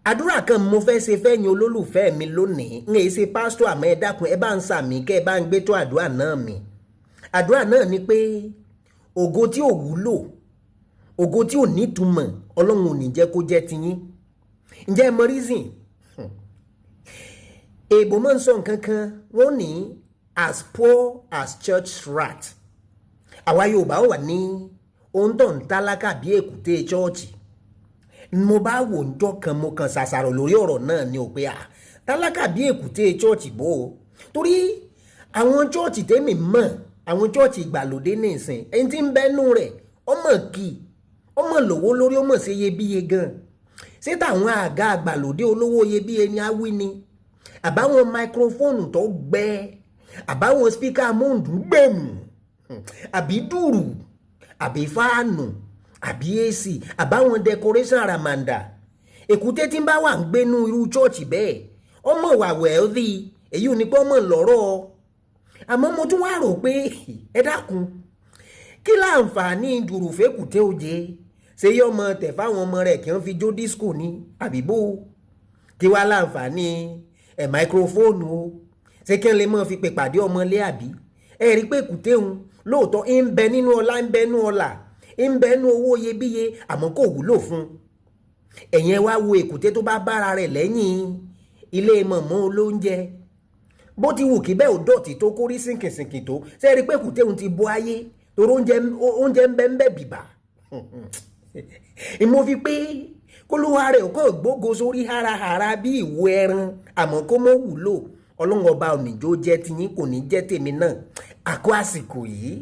Àdúrà kan mo fẹ́ ṣe fẹ́yìn olólùfẹ́ mi lónìí. Ń èyí ṣe pásítọ̀, àmọ́ ẹ dákun, ẹ bá ń sàmì, kẹ́ ẹ bá ń gbé tó àdúrà náà mi. Àdúrà náà ni pé ògo tí ò wúlò, ògo tí ò nítumọ̀, Ọlọ́run ò ní jẹ́ kó jẹ́ tiyín. Ǹjẹ́ ẹ mọ reason? Èèbò máa ń sọ nǹkan kan, wọ́n ní "as poor as church rat". Àwa Yorùbá wà ní ohun tó ń tálákà bí èkúté chọ́ọ̀chì. Mo bá wò ń jọ́ kan, mo kàn ṣàṣàrò lórí ọ̀rọ̀ náà ni ò pé à tálákà bí èkúté chọ́ọ̀chì bó o, torí àwọn chọ́ọ̀chì tèmi mọ̀, àwọn chọ́ọ̀chì ìgbàlódé nìsín, ẹni tí ń bẹ́nu rẹ̀ ọmọ kì ọmọ lówó lórí, ọmọ ṣe iyebíye gan. Ṣé táwọn àga àgbàlódé olówó iyebíye ni á wí ni, àbáwọn microphone tó gbẹ, àbáwọn speaker amóhùndúngbẹ̀mù, àbí dùrù, àbí fáànù, àbí AC, àbáwọn decoration àràmàǹdà? Èkúté tí ń bá wà ń gbénú irú chọ́ọ̀chì bẹ́ẹ̀, ọmọ wà wealthy, èyí ò ní pé ọmọ lọ́rọ̀. Àmọ́ mo tún wá rò pé, ẹ dákun, kí láǹfààní dùrùfẹ́kùté oje? Ṣé yọ ọmọ tẹ̀ fáwọn ọmọ rẹ̀ kí wọ́n fi jó disco ní, àbíbó? Kí wá láǹfààní ẹ̀ microphone o? Ṣé kí wọ́n lè máa fi pè pàdé ọmọlé? Àbí ẹ rí pé èkúté ń lóòótọ́ ń bẹ nínú ọlá, ń bẹ nínú ọlà, ń bẹ nínú owó iyebíye, àmọ́ kò wúlò fún ẹ̀yẹn. Wá wo èkúté tó bá bára rẹ̀ lẹ́yìn ilé mọ̀mọ́ olóúnjẹ, bó ti wù kí bẹ́ẹ̀ ò dọ̀tí tó, kórí sìnkìsìnkì tó, ṣe é rí pé èkúté òun ti bọ́ ayé torí oúnjẹ ń bẹ ń bẹ bìbà? Ìmọ̀ fi pé kólúwa rẹ̀ kò gbógo sórí harahara bí ìwo ẹran, àmọ́ kó mọ́ wúlò. Ọlọ́run Ọba ònìjó jẹ́ tiyín, kò ní jẹ́ tèmi náà. Àkó àsìkò yìí.